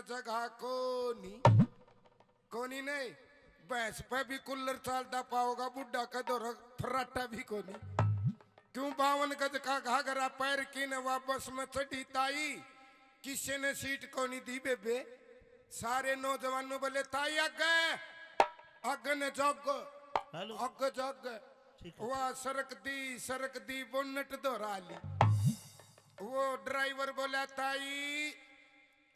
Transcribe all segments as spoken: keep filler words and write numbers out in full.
जगह कोनी, कोनी नहीं। भैंस पे भी कुल्लर चालता पाओगा, बुढ़ा के दौर फर्राटा भी कोनी। क्यों बावन गज का घाघरा पैर की ने वापस में चढ़ी ताई, किसी ने सीट कोनी दी बेबे। सारे नौजवानों बोले, "ताई आगे, आगे ने जग, हेलो। आगे जग।" ठीक है। वह सरक दी, सरक दी, बोनट दोहरा ली। वो ड्राइवर बोला, "ताई,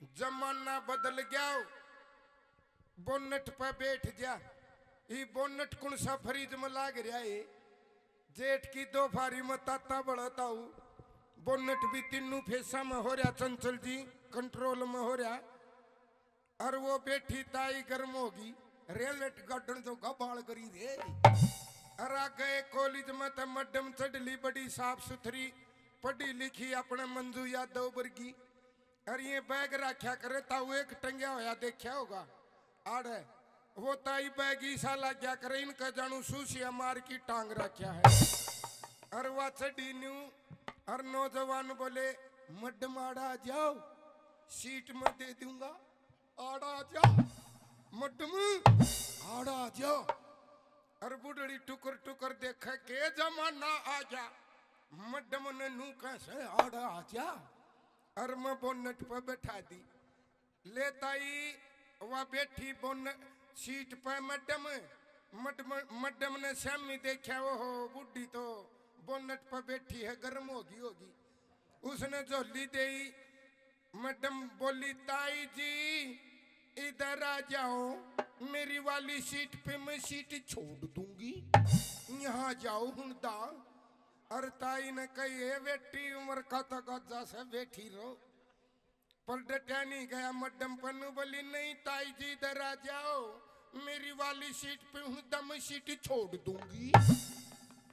जमाना बदल गया हो, बोनट पे बैठ जा।" ई बोनट कौन सा फ्रिज में लाग रहा है? जेठ की दोपहरी में ताता बड़ा ताऊ, बोनट भी तीनों फेसा में हो रहा, चंचल जी कंट्रोल में हो रहा। और वो बैठी ताई गर्म होगी, रेलट गाडन तो गबाल करी रे। और आ गए कॉलेज में तो मैडम चढ़ली, बड़ी साफ सुथरी, पढ़ी लिखी, अपने मंजू यादव वर्गी। और ये बैग रखा करे, ताऊ एक टंग्या होया देखा होगा आड़े। वो ताई बैग ईसा लग गया करे, इनका जानू सूसिया मार की टांग रखा है। और वह चढ़ी न्यू, और नौजवान बोले, "मैडम आड़ा आ जाओ, सीट मैं दे दूंगा, आड़ा आ जाओ, मैडम आड़ा आ जाओ।" और बुढ़ड़ी टुकर टुकर देखे, के जमाना आ गया, मैडम ने नू कैसे आड़ा आ जा, और मैं बोनट पे बैठा दी। ले ताई, वह बैठी बोन सीट पे मैडम, मैडम, मैडम ने स्यामी देखा, "ओहो, बुढ़ी तो बोनट पे बैठी है, गर्म होगी होगी।" उसने झोली दे, मैडम बोली, "ताई जी, इधर आ जाओ, मेरी वाली सीट पे मैं सीट छोड़ दूंगी, यहाँ जाओ हुन दा।" और ताई ने कही, "ए बेटी, उम्र का तो गजा से बैठी रहो।" पर डटिया नहीं गया मैडम पन्नू बोली, "नहीं ताई जी, इधर आ जाओ, मेरी वाली सीट पे हूँ, दम सीट छोड़ दूंगी।"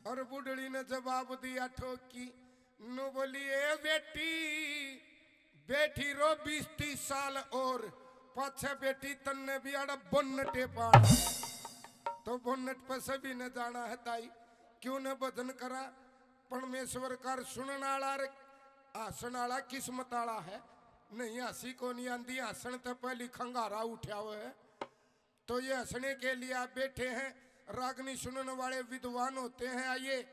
और बुढ़ड़ी ने जवाब दिया ठोक की, नू बोली, "ए बेटी, बैठी रो बीस तीस साल और, पाछे बेटी तन्ने भी आड़ा बोनटे पाड़।" तो बोनट पर सभी ने जाना है ताई, क्यों न भजन करा। परमेश्वर का सुनने वाला रे, हंसण आला किस्मत आला है। नहीं हंसी कोनी आंदी, हंसण ते पहली खंगारा उठा हुआ है। तो ये हंसने के लिए आप बैठे हैं, रागनी सुनने वाले विद्वान होते हैं। आइए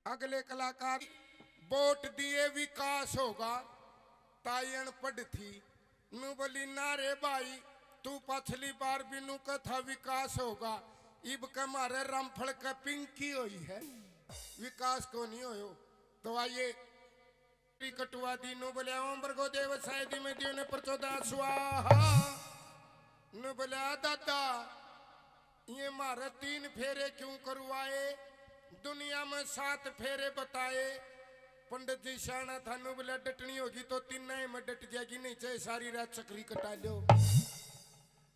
अगले कलाकार। वोट दिए विकास होगा, ताई अनपढ़ थी, नू बोली, "ना रे भाई, तू पछली बार भी नू कथा विकास होगा, इब के मारे रामफल के पिंकी होई है, विकास को नहीं होयो।" तो आइए, कटुआ दी नू बोले, "ओम भर्गो देवस्य धीमहि धियो न प्रचोदयात् स्वाहा।" नू बोले, "आ दादा, ये मारे तीन फेरे क्यों करवाए, दुनिया में सात फेरे बताए।" पंडित जी सियाणा था, नू बोले, "डटनी होगी तो तीन ही में डट जाएगी, नहीं चाहे सारी रात चक्री कटा लो।"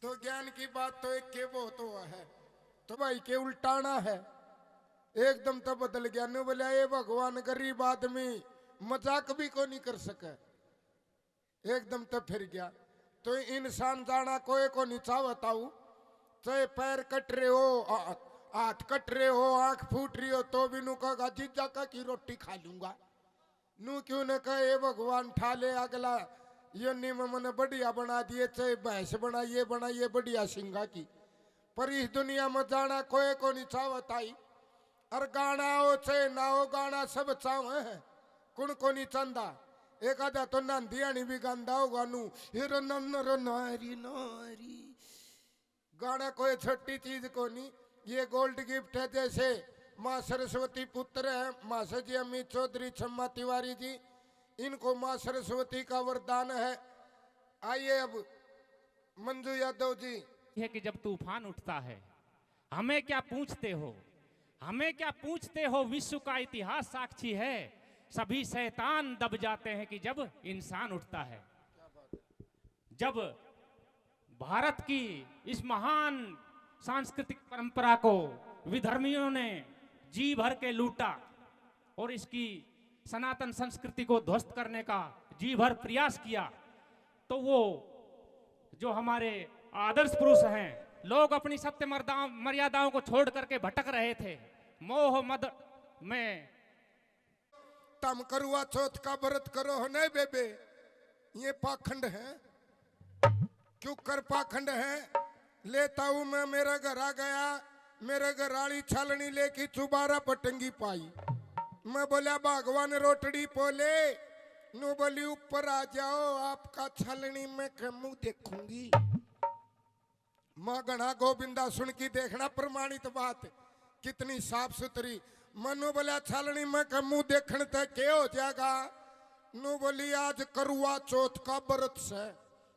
तो ज्ञान की बात तो एक के बहुत हुआ है। तो भाई के उल्टाना है, एकदम तो बदल गया। नू बोले, "ए भगवान, गरीब आदमी मजाक भी को नहीं कर सके।" एकदम तो फिर गया। तो इंसान जाना कोई को नहीं चाहता हूँ, चाहे पैर कट रहे हो, आ-, हाथ कट रहे हो, आंख फूट रही हो, तो भी नू कहेगा, "जीजा का की रोटी खा लूंगा।" नू क्यों न कहे, "ए भगवान, ठा ले अगला, योनि में मने बढ़िया बना दिए, चाहे भैंस बनाइए, बनाइए बढ़िया सिंगा की।" पर इस दुनिया में जाना कोई को नहीं चाहता ही। और गाना हो चाहे ना हो, गाना सब चाहे हैं, कुण को नहीं चाहता। एक आधा तो नहांदी आनी भी गांदा होगा नू, "हे रो नन्ना रो नारी नारी।" गाना कोई छोटी चीज को नहीं, ये गोल्ड गिफ्ट है। जैसे माँ सरस्वती पुत्र है, माँ से जी अमित चौधरी, छम्मा तिवारी जी, इनको माँ सरस्वती का वरदान है। आइए अब मंजू यादव जी। है कि जब तूफान उठता है, हमें क्या पूछते हो, हमें क्या पूछते हो, विश्व का इतिहास साक्षी है, सभी शैतान दब जाते हैं कि जब इंसान उठता है। जब भारत की इस महान सांस्कृतिक परंपरा को विधर्मियों ने जी भर के लूटा और इसकी सनातन संस्कृति को ध्वस्त करने का जी भर प्रयास किया, तो वो जो हमारे आदर्श पुरुष हैं, लोग अपनी सत्य मर्दा-, मर्यादाओं को छोड़ करके भटक रहे थे, मोह मद में। तम करुआ चौथ का व्रत करो हो नहीं बेबे, ये पाखंड है। शुक्र पाखंड है। लेता हूँ मैं, मेरे घर आ गया, मेरे घर आली छालनी लेके चुबारा पर टंगी पाई। मैं बोला, भगवान रोटड़ी पोले। नू बोली, ऊपर आ जाओ, आपका छालनी में के मुंह देखूंगी। माँ घना गोविंदा सुन की देखना प्रमाणित बात, कितनी साफ सुथरी। मनु बोला, छालनी में के मुंह देखण ते के हो जाएगा? नू बोली, आज करुआ चौथ का व्रत से,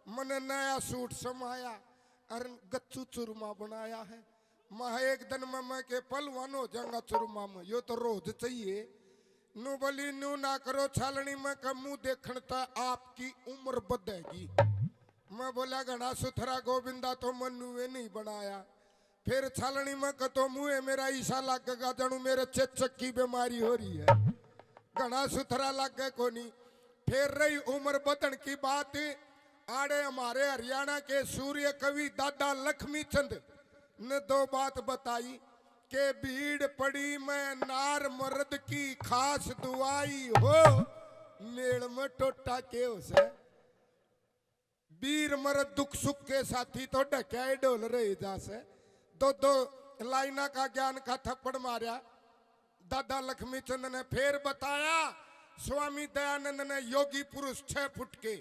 मने नया सूट समाया और गच्चू चूरमा बनाया है। माँ, एक दिन में मैं के पहलवान हो जाऊंगा चूरमा में, यो तो रोज चाहिए। नू बोली, नू ना करो, छालनी में के मुंह देखण ते आपकी उम्र बढ़ेगी। मैं बोला, घना सुथरा गोविंदा, तो मन्नू ए नहीं बनाया। फिर छालनी में कतो मुंह है मेरा, ईसा लागेगा जानू मेरे चेचक की बीमारी हो रही है, घना सुथरा लागे कोनी। फिर रही उम्र बदन की बात, आड़े हमारे हरियाणा के सूर्य कवि दादा लक्ष्मी चंद ने दो बात बताई कि भीड़ पड़ी में नार मर्द की खास दुआई हो, मेल में टोटा के हो से। वीर मर्द दुख सुख के साथी तो ढक्या ही ढोल रहे जा से। दो दो लाइना का ज्ञान का थप्पड़ मारया। दादा लक्ष्मी चंद ने फिर बताया, स्वामी दयानंद ने योगी पुरुष छह फुट के,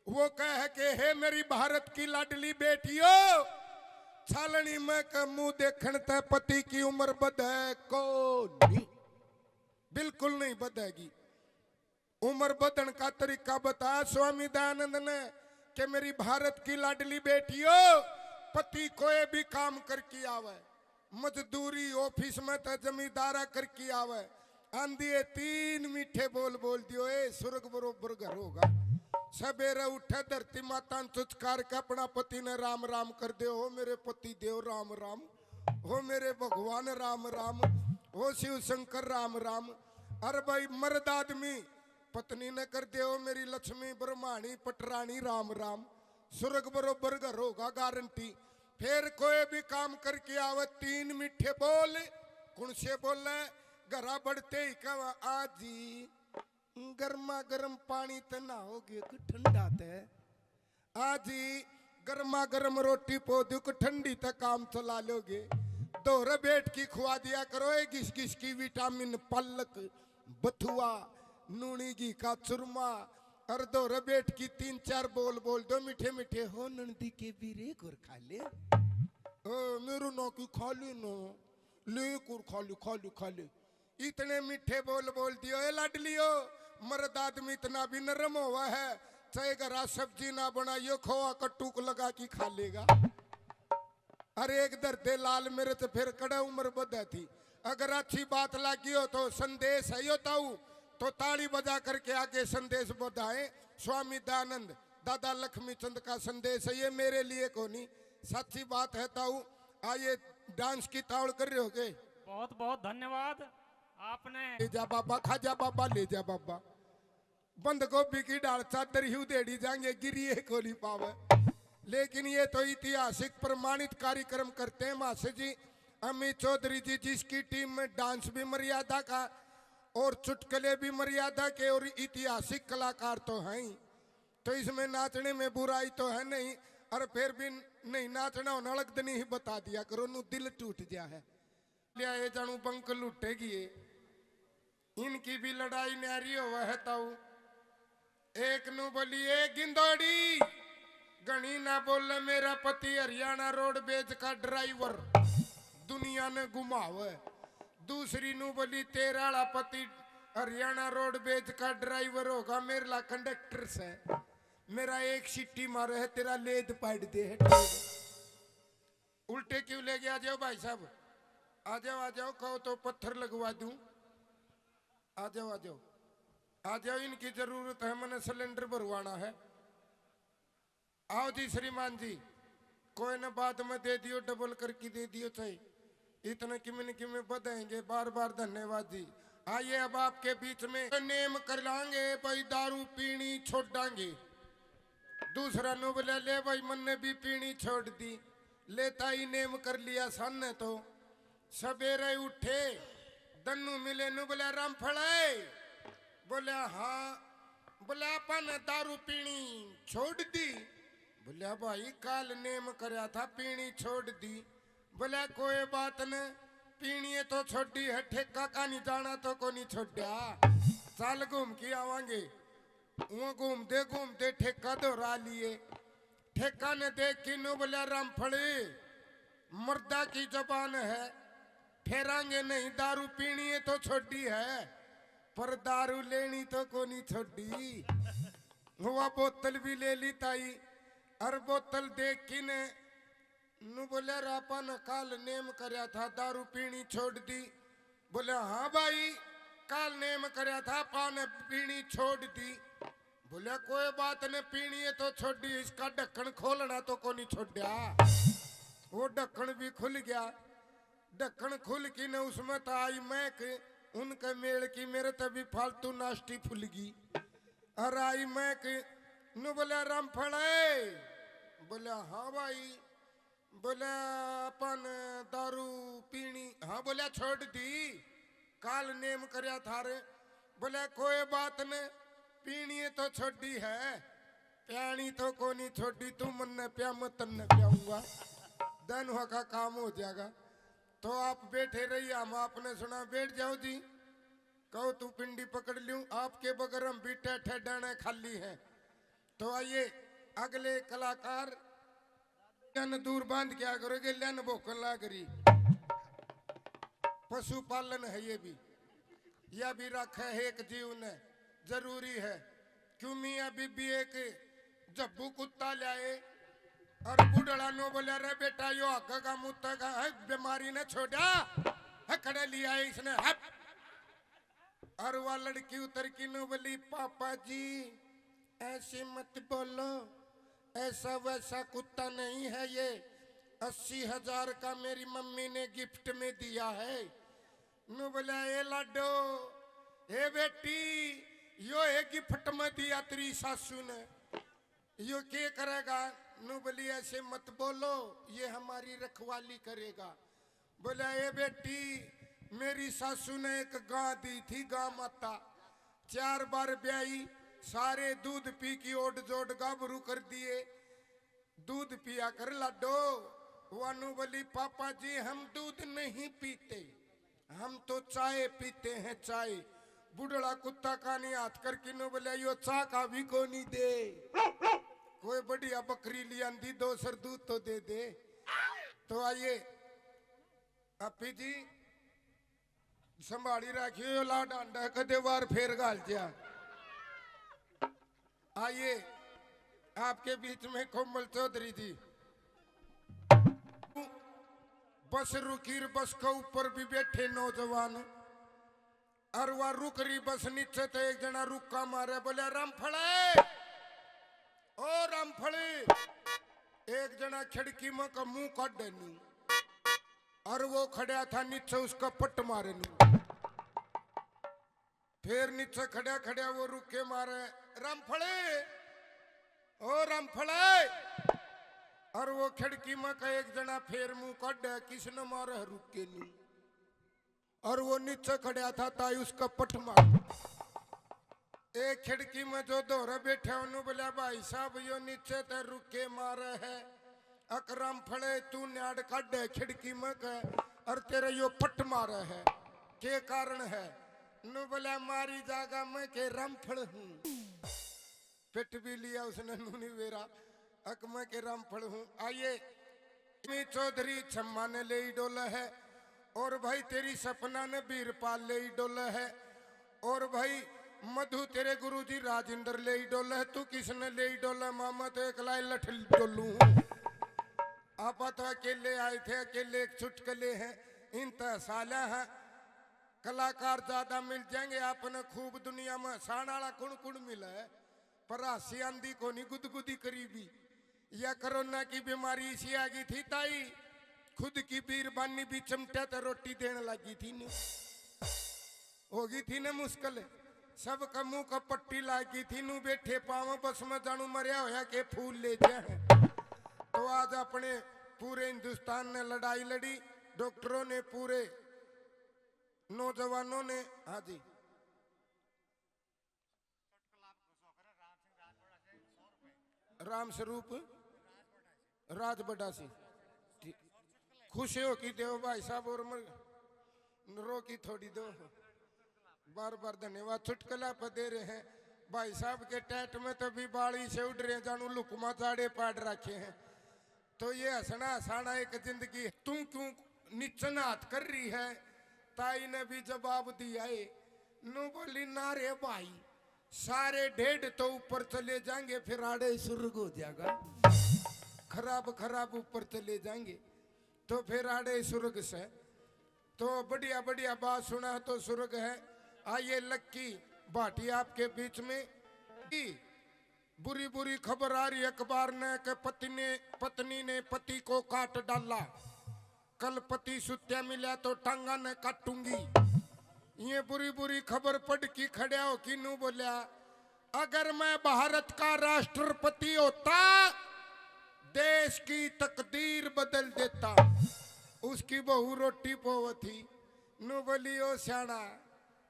वो कह के, हे मेरी भारत की लाडली बेटियों, छालनी में के मुंह देखण ते पति की उम्र बढ़े को नहीं, बिल्कुल नहीं बढ़ेगी। उम्र बढ़न का तरीका बताया स्वामी दयानंद ने कि मेरी भारत की लाडली बेटियों, पति कोई भी काम करके आवे, मजदूरी ऑफिस में तो जमींदारा करके आवे, आंधी है तीन मीठे बोल बोल दियो, ए स्वर्ग बरोबर घर होगा। सवेरे उठे धरती माता ने चुचकार के अपना पति ने राम राम कर दे, हो मेरे पति देव राम राम, हो मेरे भगवान राम राम, हो शिव शंकर राम राम। अरे भाई, मर्द आदमी पत्नी ने कर दे, हो मेरी लक्ष्मी ब्रह्माणी पटरानी राम राम, स्वर्ग बरोबर घर होगा गारंटी। फिर कोई भी काम करके आवे, तीन मीठे बोल। कौन से बोले? घरा बढ़ते ही कहा, आज ही गर्मा गर्म पानी ते नहाओगे कि ठंडा ते? आज ही गर्मा गर्म रोटी पो दूं कि ठंडी ते काम चला लोगे? धोरे बैठ की खुआ दिया करो, ए घिस घिस की विटामिन, पालक, बथुआ, नूनी घी का चूरमा, और धोरे बैठ की तीन चार बोल बोल दो मीठे मीठे, हो नंदी के भी रे और खा ले। ओ मेरू ना की खा ले ना, ले एक और खा ले, खा ले, खा ले। इतने मीठे बोल बोल दियो, ए लाडलियो, मर्द आदमी इतना भी नरम होवा है, चाहे घरा सब्जी ना बनाइयो, खोआ का टूक लगा के खा लेगा। अरे एक धर दे लाल मिर्च, फिर कड़े उम्र बढ़े थी। अगर अच्छी बात लगी हो तो संदेश है यो ताऊ, तो ताली बजा करके आगे संदेश बढ़ाए। स्वामी दयानंद, दादा लक्ष्मी चंद का संदेश है ये, मेरे लिए कोनी, सच्ची बात है ताऊ। आ ये डांस की तावड़ कर रहे हो गए। बहुत बहुत धन्यवाद आपने। ले जा बाबा, खा जा बाबा, ले जा बाबा। बंद गोभी की डाल चादर ही उधेड़ी जाएंगे, गिरिए को नहीं पावे। लेकिन ये तो ऐतिहासिक प्रमाणित कार्यक्रम करते हैं महाशय जी। अमित चौधरी जी, जिसकी टीम में डांस भी मर्यादा का और चुटकुले भी मर्यादा के और ऐतिहासिक कलाकार तो हैं ही, तो इसमें नाचने में बुराई तो है नहीं। और फिर भी नहीं नाचना होना, अलग दिन ही बता दिया करो, नू दिल टूट गया है। लिया ये जानू बंक लुटेगी ये। इनकी भी लड़ाई न्यारी होवे है ताऊ। एक नू बोली, ए गिंदोड़ी, घणी ना बोले, मेरा पति हरियाणा रोडवेज का ड्राइवर, दुनिया ने घुमावे। दूसरी नू बोली, तेरा आला पति हरियाणा रोडवेज का ड्राइवर होगा, मेरे ला कंडक्टर से, मेरा एक सीटी मारे है, तेरा लेद पाड़ दे है। उल्टे क्यों ले गया? आ जाओ भाई साहब, आ जाओ, आ जाओ, कहो तो पत्थर लगवा दूं। आ जाओ, आ जाओ, आ जाओ, इनकी जरूरत है, मैंने सिलेंडर भरवाना है। आओ जी श्रीमान जी, कोई ना, बाद में दे दियो, डबल करके दे दियो, चाहे इतने किमे न किमे बढ़ाएंगे। बार बार धन्यवाद जी। आइए, अब आपके बीच में नेम कर लांगे भाई, दारू पीनी छोड़ांगे। दूसरा नू बोला, ले भाई, मन्ने भी पीनी छोड़ दी। लेता ही नेम कर लिया सन ने तो। सवेरे उठे, दन्नू मिले, नू बोला, रामफल है? बोला, हाँ। बोला, अपन दारू पीनी छोड़ दी? ले भाई, काल नेम करया था, पीनी छोड़ दी। बोले, कोई बात न, पीनी तो छोड़ी है, ठेका का नहीं जाना तो को नहीं छोड़ा। चल घूम के आवांगे। वो घूमते घूमते ठेका दोहरा लिए। ठेका ने देख के नु बोला, रामफली, मर्दा की जबान है, फेरांगे नहीं, दारू पीनी है तो छोड़ी है, पर दारू लेनी तो कोनी छोड़ी। हुआ बोतल भी ले ली ताई, और बोतल देख के ने नु बोले, रापा ने काल नेम करया था, दारू पीनी छोड़ दी। बोले, हाँ भाई, काल नेम करया था, आपा ने पीनी छोड़ दी। बोले, कोई बात नहीं, पीनी है तो छोड़ी, इसका ढक्कन खोलना तो कोनी छोड़ा। वो ढक्कन भी खुल गया। ढक्कन खुल के ने उसमें तो आई महक उनके मेल की, मेरे तो भी फालतू नाश्ती फुलगी। और आई महक नु बोले, रामफल है? बोले, हाँ भाई। बोले, अपन दारू पीनी? हाँ। बोले, छोड़ दी, काल नेम करया था रे। बोले, कोई बात न, पीनी है तो छोड़ी है, प्यानी तो कोनी छोड़ी, तू मन्ने प्या, मैं तन्ने प्याऊंगा, दोनों का काम हो जाएगा। तो आप बैठे रहिए, हम आपने सुना, बैठ जाओ जी। कहो तू पिंडी पकड़ लूं, आपके बगैर हम भी ठेठे डाने खाली हैं। तो आइए अगले कलाकार। ल्यान दूर बांध क्या करोगे, ल्यान भोकन लाग रही। पशुपालन है ये भी, या भी रखा है एक जीव ने, जरूरी है। क्यों मियाँ बीबी एक जब्बू कुत्ता ल्याए और बुढ़ड़ा नो बोले, रे बेटा, यो हगेगा मुत्तेगा है, बीमारी ने छोड़ा है, खड़े लिया है इसने, हट। और वह लड़की उतर की नो बोली, पापा जी, ऐसे मत बोलो, ऐसा वैसा कुत्ता नहीं है ये, अस्सी हजार का मेरी मम्मी ने गिफ्ट में दिया है। नु बोला, ए लाडो, ए बेटी, यो है गिफ्ट में दिया तेरी सासू ने, यो के करेगा? नु बोली, ऐसे मत बोलो, ये हमारी रखवाली करेगा। बोला, ए बेटी, मेरी सासू ने एक गां दी थी, गां माता, चार बार ब्याई, सारे दूध पी की ओड जोड गाभरू कर दिए। दूध पिया कर लाडो। वानू बोली, पापा जी, हम दूध नहीं पीते, हम तो चाय पीते हैं, चाय। बुढ़ड़ा कुत्ता कानी हाथ करके नो बोले, यो चाह का भी कोनी दे, कोई बढ़िया बकरी लियांदी, दो सर दूध तो दे दे। तो आइए, अपी जी, संभाली राखियो यो लाड आंडा, कदे बार फेर घाल जा। आइए, आपके बीच में कोमल चौधरी जी। बस रुकी, बस के ऊपर भी बैठे नौजवान, और वह रुक रही बस, नीचे तो एक जना रुक्का मारे, बोले, रामफले, ओ रामफले। एक जना खिड़की में का मुंह काढे नी, और वो खड़ा था नीचे, उसका पट मारे नी। फिर नीचे खड़ा खड़ा वो रुक्के मारे, रामफले, ओ रामफले। और वो खिड़की में का एक जना फिर मुंह काढे, किसने मारे है रुक्के नी। और वो नीचे खड़ा था, ताई उसका पट मार। एक खिड़की में जो धोरे बैठे, उन्होंने बोला, भाई साहब, यो नीचे ते रुक्के मारे है, अक रामफले, तू न्याड़ काढे खिड़की में के, और तेरे यो पट मारे है, के कारण है? नु बोला, मारी जागा मैं के रामफल हूँ। पिट भी लिया उसने, नूनी बेरा, अक मैं के रामफल हूँ। आइए, मी चौधरी छम्मा ने ले ही डोला है, और भाई तेरी सपना ने बीरपाल ले ही डोला है, और भाई मधु तेरे गुरुजी राजेंद्र ले ही डोला है। तू किसने ले ही डोला? मामा तो एकला ही लठ डोलू हूँ। आपा तो अकेले आए थे, अकेले एक चुटकले हैं। इन तो साला है, कलाकार ज्यादा मिल जाएंगे आपने खूब दुनिया में। हंसाण वाला कुण कुण मिला है, पर हांसी आंदी कोनी, गुदगुदी करी भी। या कोरोना की बीमारी इसी आ गई थी ताई, खुद की बीरबानी भी चमटा ते रोटी देने लगी थी नी। हो गई थी ना मुश्किल, सबका मुंह का पट्टी लागी थी। नू बैठे पाव बस में जानू मरया होया के फूल ले जा है। तो आज अपने पूरे हिंदुस्तान ने लड़ाई लड़ी, डॉक्टरों ने, पूरे नौजवानों ने। हाँ जी, राम स्वरूप, राज बड़ा सी। ठीक। खुश हो कि दो भाई साहब, और मर-, रो की थोड़ी दो। बार बार धन्यवाद। चुटकुला पर दे रहे हैं। भाई साहब के टैट में तो भी बाली से उड़ रहे हैं, जानू लुकमा जाड़े पाड़ रखे हैं। तो ये हंसना हंसाना एक जिंदगी। तू क्यों नीचन हाथ कर रही है? ताई ने भी जवाब दिया है। नू बोली, ना रे भाई, सारे डेढ़ तो ऊपर चले जाएंगे, फिर आड़े सुर्ग हो जाएगा। खराब खराब ऊपर चले जाएंगे तो फिर आड़े सुर्ग से। तो बढ़िया बढ़िया बात सुना तो सुर्ग है। आइए लक्की भाटी आपके बीच में। बुरी बुरी खबर आ रही अखबार ने कि पति ने, पत्नी ने पति को काट डाला। कल पति सुत्या मिला तो टांगा ने काटूंगी। ये बुरी बुरी खबर पढ़ की खड़ा हो की नू बोल्या, अगर मैं भारत का राष्ट्रपति होता, देश की तकदीर बदल देता। उसकी बहू रोटी पोव थी, नू बोली, ओ स्याणा,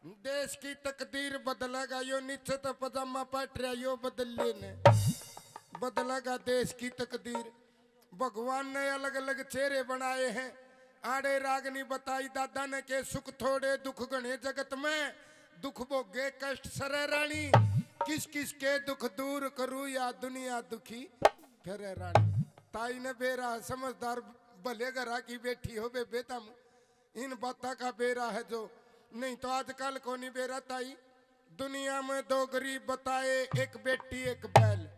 देश की तकदीर बदलेगा, यो नीचे तो पजामा पाट रहा, यो बदल लेने, बदलेगा देश की तकदीर। भगवान ने अलग अलग चेहरे बनाए हैं। आड़े रागनी बताई दादा ने के सुख थोड़े दुख घणे जगत में, दुख भोगे कष्ट सरे रानी, किस किस के दुख दूर करूँ या दुनिया दुखी फिरे रानी। ताई ने बेरा समझदार भले घरा की बैठी हो बेबे तम, इन बातां का बेरा है जो, नहीं तो आजकल कोनी बेरा ताई। दुनिया में दो गरीब बताए, एक बेटी एक बैल।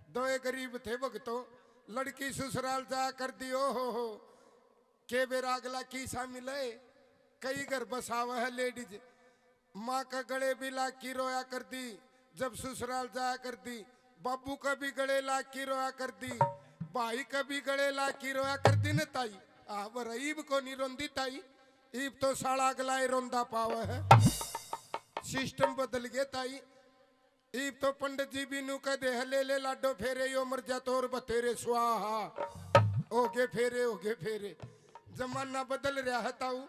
दोए गरीब थे भगतो, लड़की ससुराल जाया कर दी, ओ हो हो। के बेरा अगला किसा मिले, कई घर बसावा है लेडीज। माँ का गले भी लाग की रोया कर दी, जब ससुराल जाया कर दी। बाबू का भी गले लाग की रोया कर दी, भाई का भी गले लाग की रोया कर दी न ताई। आ, पर ईब को नहीं रोंदी ताई, ईब तो साला अगला ही रोंदा पावे है। सिस्टम बदल गए ताई। ईब तो पंडित जी भी नू कह दे है, ले ले लाडो फेरे, यो मर जा तो और बतेरे स्वाहा। हो गए फेरे, हो गए फेरे। जमाना बदल रहा है ताऊ,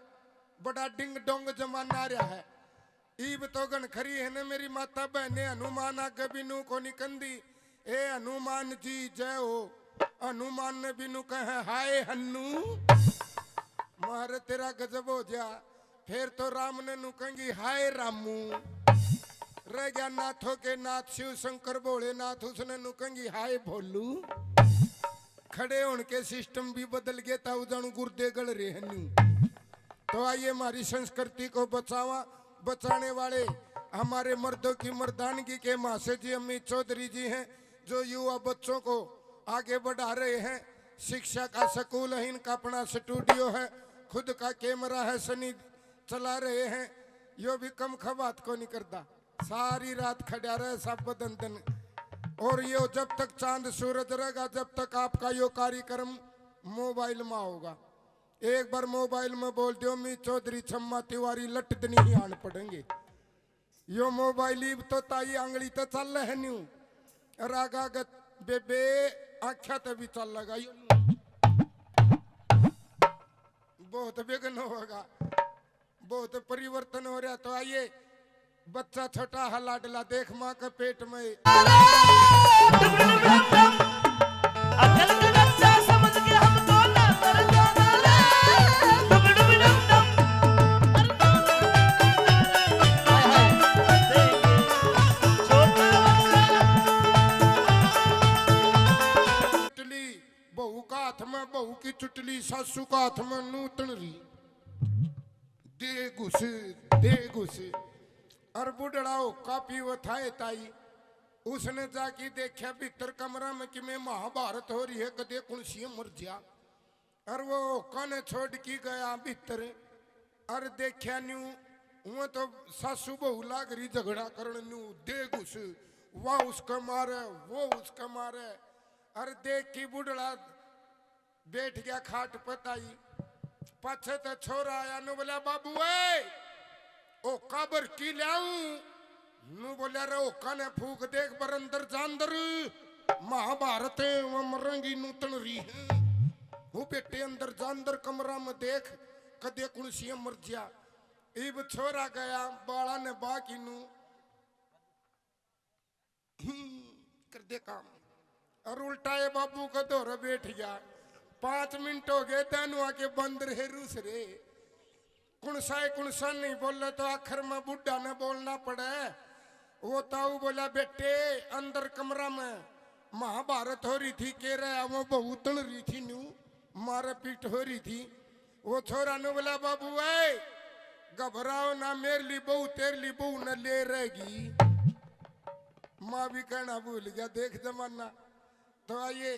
बड़ा डिंग डोंग जमाना आ रहा है। ईब तो घण खरी है न मेरी माता बहने, हनुमान आगे भी नू कोनी कंदी। ए हनुमान जी जय हो। हनुमान ने भी नू कहे, हाय हन्नू, मारे तेरा गजब हो जा। फिर तो राम ने नू कहेंगी, हाय रामू। रह गया नाथों के नाथ शिव शंकर भोलेनाथ, उसने नू कहेंगी, हाय भोलू। खड़े होने के सिस्टम भी बदल गए, ताऊ जानू गुर्दे गल रहे हैं न्यू। तो आइए, हमारी संस्कृति को बचावा, बचाने वाले हमारे मर्दों की मर्दानगी के महाशय जी अमित चौधरी जी हैं, जो युवा बच्चों को आगे बढ़ा रहे हैं। शिक्षा का स्कूल है, इनका अपना स्टूडियो है, खुद का कैमरा है, सनी चला रहे हैं। यो भी कम खबात को नहीं करता, सारी रात खड़ा रहे सब बदन दन। और यो जब तक चांद सूरज रहेगा, जब तक आपका यो कार्यक्रम मोबाइल में होगा। एक बार मोबाइल में बोल दियो, मी चौधरी छम्मा तिवारी लट दनी ही आन पड़ेंगे। यो मोबाइल इब तो ताई आंगली तो चल है न्यू, रागा गत बेबे आख्या तो भी चल लगा यो। बहुत विघ्न होगा, बहुत परिवर्तन हो रहा। तो आइए, बच्चा छोटा है लाडला, देख माँ के पेट में। अकल का बच्चा समझ के हम तो ना कर जाना रे। डुम डुम डुम डुम। हाय हाय। छोटा बच्चा। चुटली, बहू का हाथ में बहू की चुटली, सासू का हाथ में नूतन री। दे घुस, दे घुस। और बुढ़ड़ा होका पीवे थाए ताई, उसने जाके देखा भीतर कमरा में कि मैं महाभारत हो रही है, कदे कौन सी मर जा। और वो होका ने छोड़ के गया भीतर। और देखा न्यू, वो तो सासू बहू लाग रही झगड़ा करण न्यू, दे घुस, वह उसका मारे, वो उसका मारे। और देख के बुढ़ड़ा बैठ गया खाट पे ताई। पाछे ते छोरा आया, नु बोला, "बाबू ए, होका भर की ल्याऊं?" नु बोला, "रे होका ने फूक दे एक बार अंदर जा अंदर, महाभारत है, वहां मरेंगी नूतन री है। वो बेटे अंदर जा अंदर कमरा में देख, कदे कौन सी मर जा।" इब छोरा गया, बाला ने बा की नू हम्म, कर दे काम। और उल्टा ये बाबू को धोरे बैठ गया। पांच मिनट हो गए, दोनों आके बंदर है रूस रे। कुणसा है, कुणसा नहीं बोले तो आखिर में बुढ़ा ने बोलना पड़े। वो ताऊ बोला, बेटे, अंदर कमरा में महाभारत हो रही थी, कह रहा वो बहू तण रही थी, न्यू मारपीट हो रही थी। वो छोरा ने बोला, बाबू ए, घबराओ ना, मेरे लिए बहू, तेरे लिए बहू न ले रहेगी। माँ भी कहना भूल गया, देख जमाना। तो आइए,